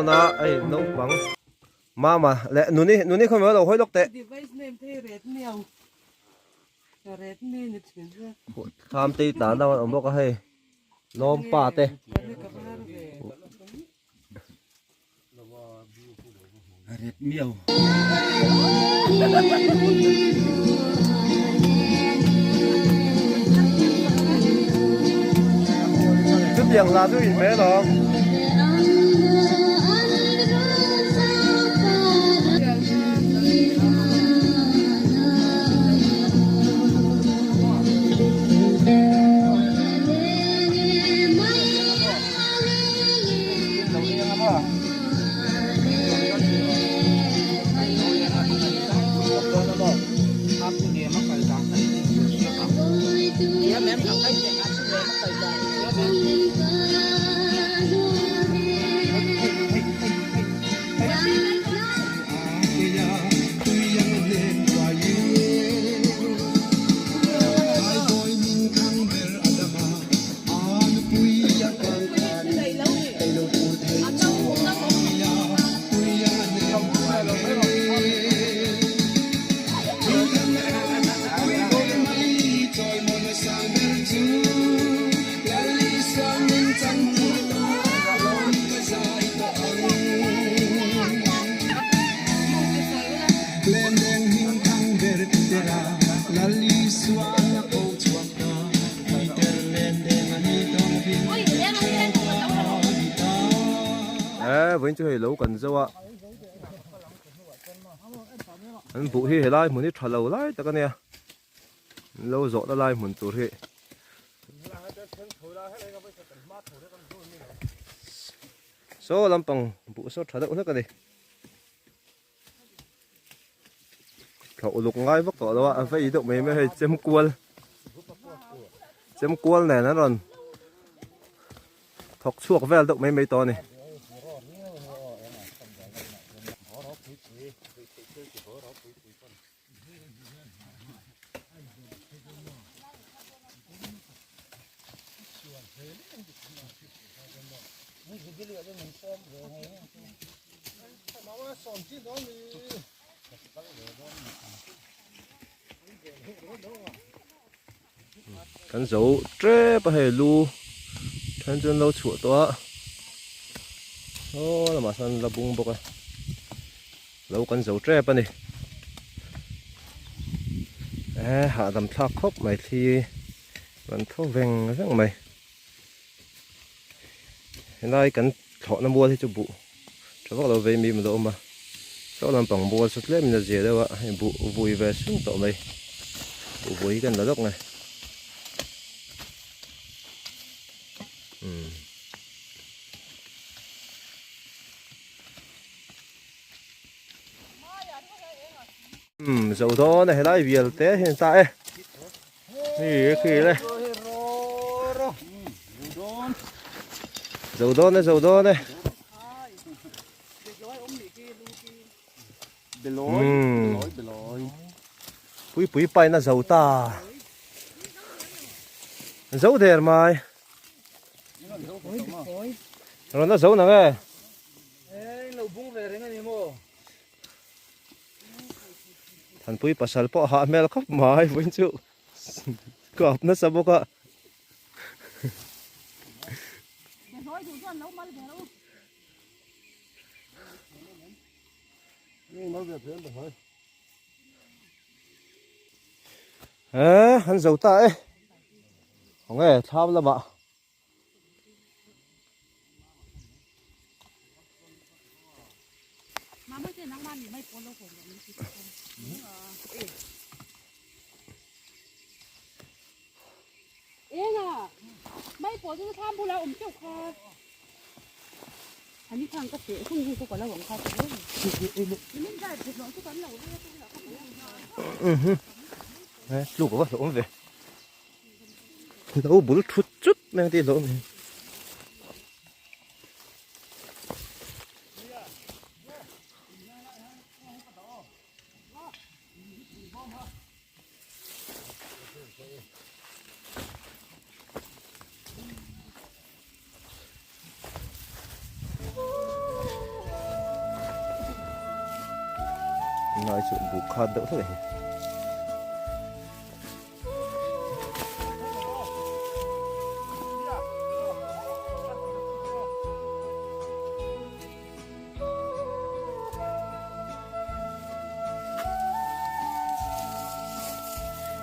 dawn a hei naupang mama leh nuni nuni khaw lo hawi lawk teh. Thlam te tlan a awm bawk a hei lawmpa te. Ret miau. Chutiang hla chu in hmel awm. Eh vawiin chu hei lo kan zo a an buh hi helai hmun hi tha lo lai tak a nia an lo zawh na lai hmun tur hi saw lampang buh saw tha deuh hlek a ni. Thla uluk ngai vak tawh lo a, a vei deuh mai mai hei chem kual chem kual nen an rawn thawk chhuak vel deuh mai mai tawh a ni. Kan zo tep a hei lu then chu an lo chhuah tawh a saw lamah sawn la bung bawk a lo kan zo tep a ni eh hahdam thlak khawp mai thli rawn thaw veng veng mai. Helai kan thlawhna mual hi chu buh tha vak lo vei mi a lo awm a saw lampang mual chu tlem in a zia deuh a hei buh vui ve sung tawh mai buh vui hi kan la lawk nge umm. Umm zo dawn a helai vial te hian ta e. Hei khi le. Zo dawn e zo dawn e. Pui pui paina zo ta. Zo der mai. Rawn a zo nang e. Thanpui pasal pawh hah hmel khawp mai vawiin chu kap nasa bawk a. Eh, an zo ta e. Khawnge thlam lamah. Tluk a va hlauhawm ve. Lo bul thut chut mai ang tih hlauh a ni. Helai chu buh khat deuh hlek a ni.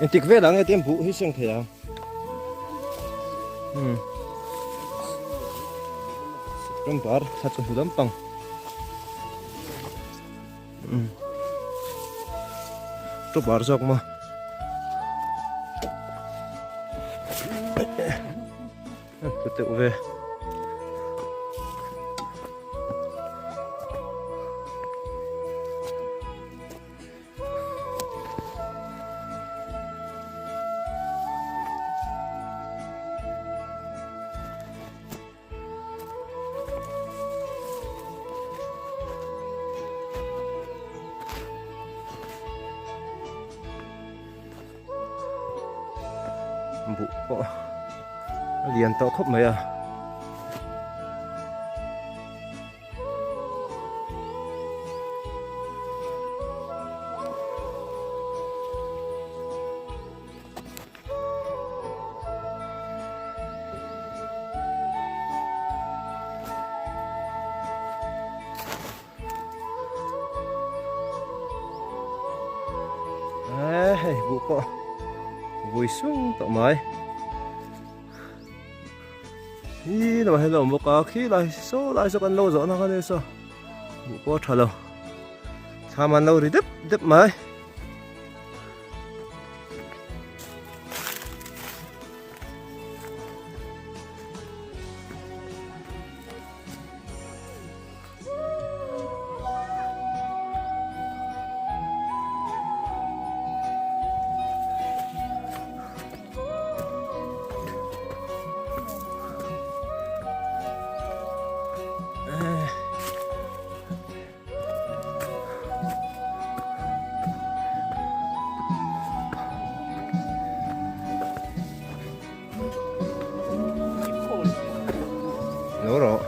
Engtik velah nge tiang buh hi seng thei ang? Hmm. September thla chawhnu lampang. Hmm. October zawk maw? Hlu teuh ve. Buh pawh a lian tawh khawp mai a. Hei buh pawh vui sung tawh mai hi lamah hian a awm bawk a khi lai saw lai saw kan lo zawh na kha nia saw buh pawh a tha lo thlam an lo ri dep dep mai. Lo rawh.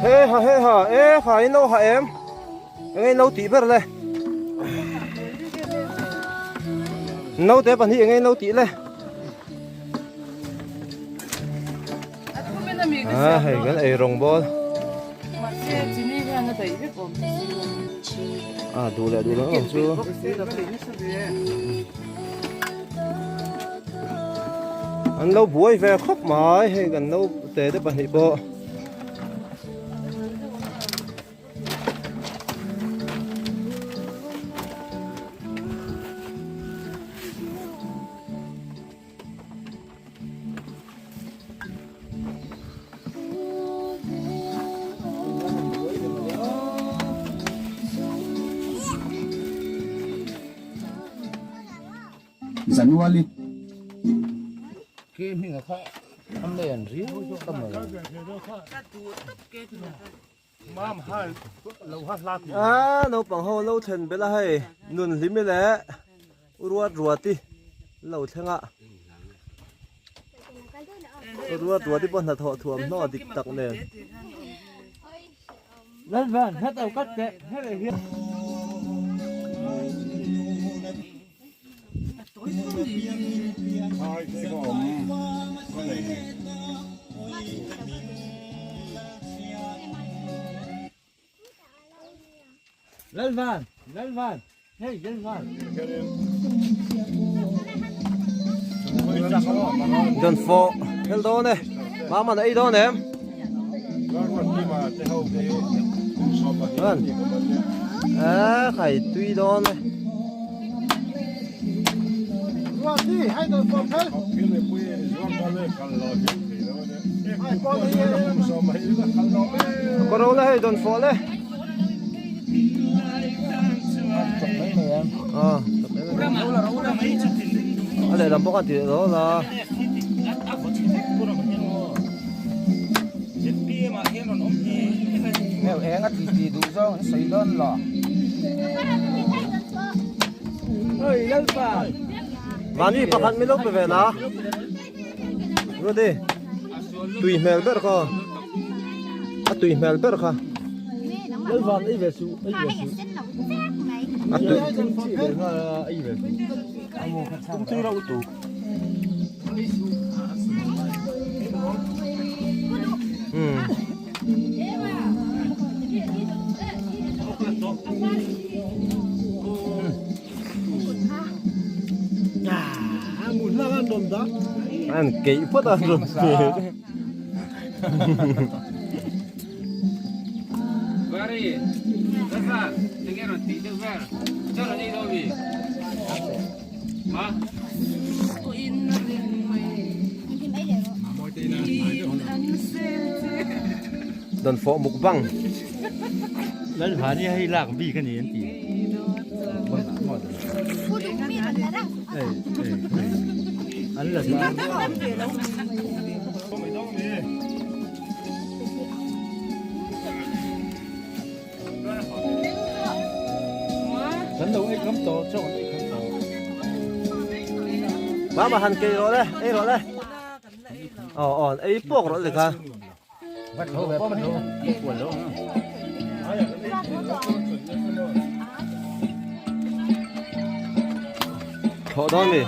He ha he ha e kha in lo ha em eng in lo tih ber le naute pahnih eng in lo tih le Ah, hei kan ei rawng bawl. Ah, duh leh duh lo ang chu. An lo buai ve khawp mai, hei kan naute te pahnih pawh. January Ke hming kha am nei an riau ka mai. Ah naupang ho lo thlen belh a hei nun hlimi leh ruat ruati lo thleng a ruat ruati pawh hnathawh thuam hnaw dik tak nen. Lalvan Lalvan hei Lalvan Don fawh hel dawn e mama na ei dawn em a khai tui dawn e Corona hei don fawh le a lehlam bawk a tih dawn a. Heu eng a ti ti duh zawng an sawi dawn lo. Vani pakhat min lo pe ve la. Rudy. Tui hmel ber kha. A tui hmel ber kha. A tui. Hmm. An keih phawt a rawn pe. Dawnfawh mukbang. Lalvani hei lak bik a ni an ti. An la Kan lo ei kham tawh chaw kan ei kham tawh. Mama han kei rawh le, ei rawh le. Aw aw, ei pawk rawh le kha. Thawh dawn mi.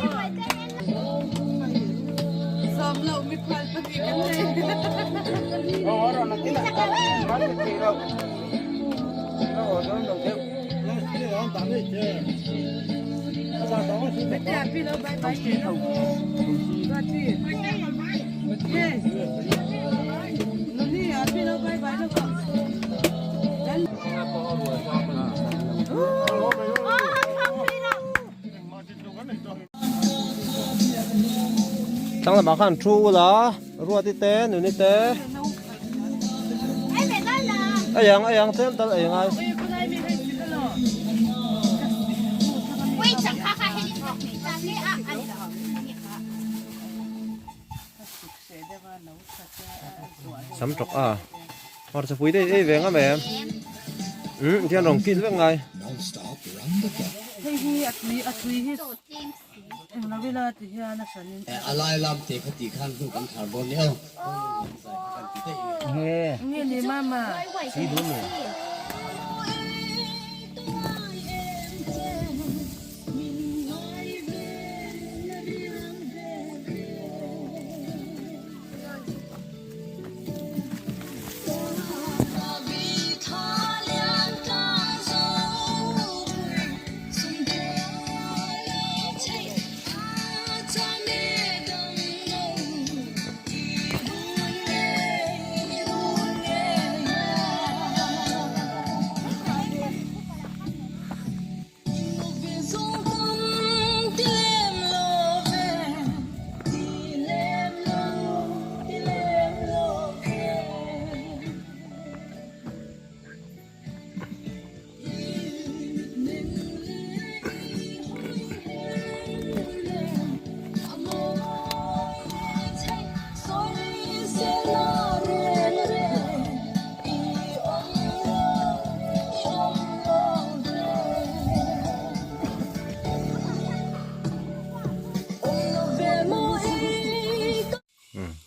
Thlang lamah khan thu ula Ruati te Nuni te Ei ang ei ang tlem tal ei ngai. Sam tawk a hmarcha pui te ei ve ngam em umm tihian rawn kil vek ngai.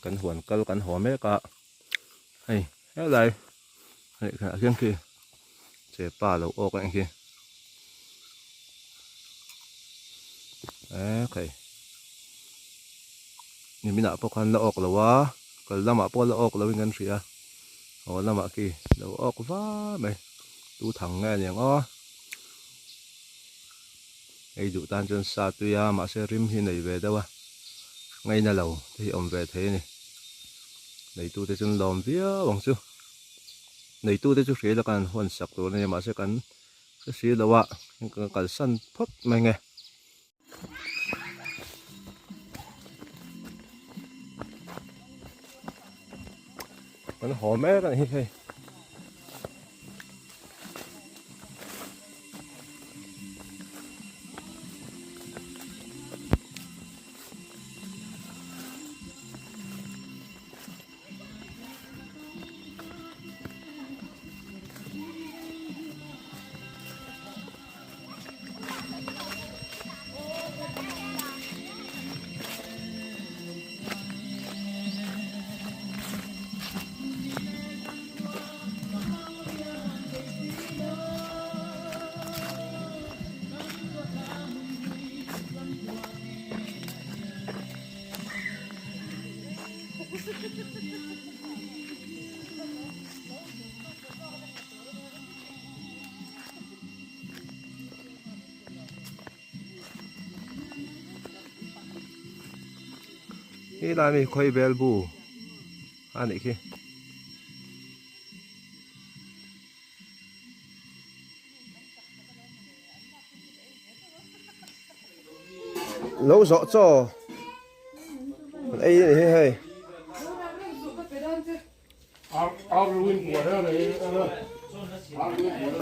Kan huan kal kan haw mek a hei helai hei ah khian khi chepa lo awk a eng khi ekhei niminah pawh khan la awk lo a kal lamah pawh la awk lo in kan hria haw lamah khi lo awk va mai tu thang nge aniang aw hei duh tan chuan sa tui a mahse rim hi nei ve deuh a ngaina lo te hi awm ve thei a ni neitute chu an lawm viau ang chu neitute chu hria ila kan hawn sak tur a nia mahse kan hre si lo a kan kalsan phawt mai nge. Kan haw mek a ni hi hei. Khi lai mi khawi bel bu a nih khi. Lo zawh chaw an ei a ni hi hei.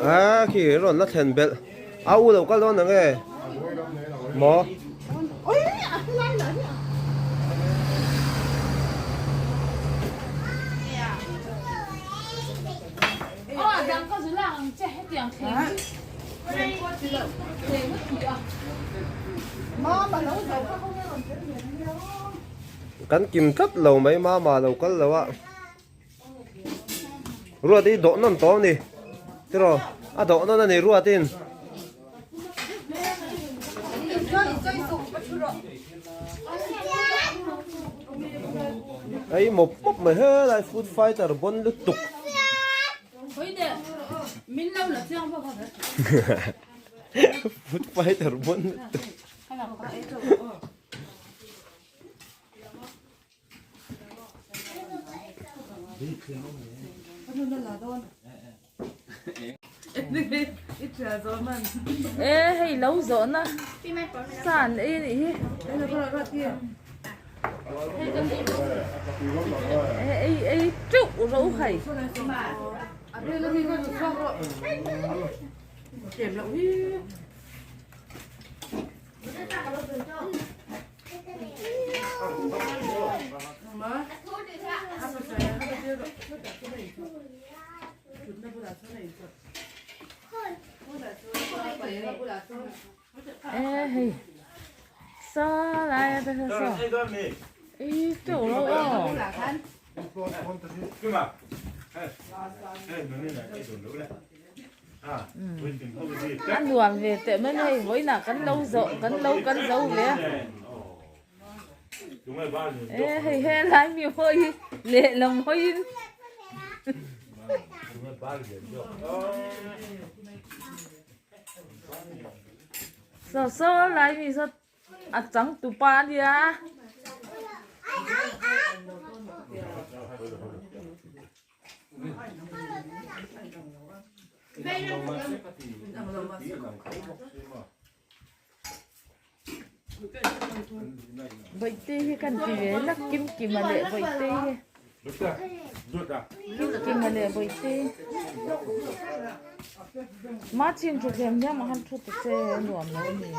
A khi rawn la thlen belh a u lo kal dawn ang e maw. Kan kim tlat lo mai mama lo kal lo a ruat hi dawh nawn tawh a ni tiraw a dawh nawn a ni ruatin. Ei mawp mawp mai helai food fighter bawn lutuk. Food fighter bawn lutuk. E hei lo zawhna san ei a nih hi ei ei teuh ro hai. E hei sa lai a te kha saw ei teuh lo aw. A nuam ve teh mai hei vawiinah kan lo zawh kan lo kal zo ve a e hei helai mi hawi hi lehlam hawiin saw saw lai mi saw a changtupa a nia. Bawihte hi kan ti ve lak kim kim a leh bawihte hi kim kim a leh bawihte ma chin thu thlem hiam a han thu ta che nuam lo a ni.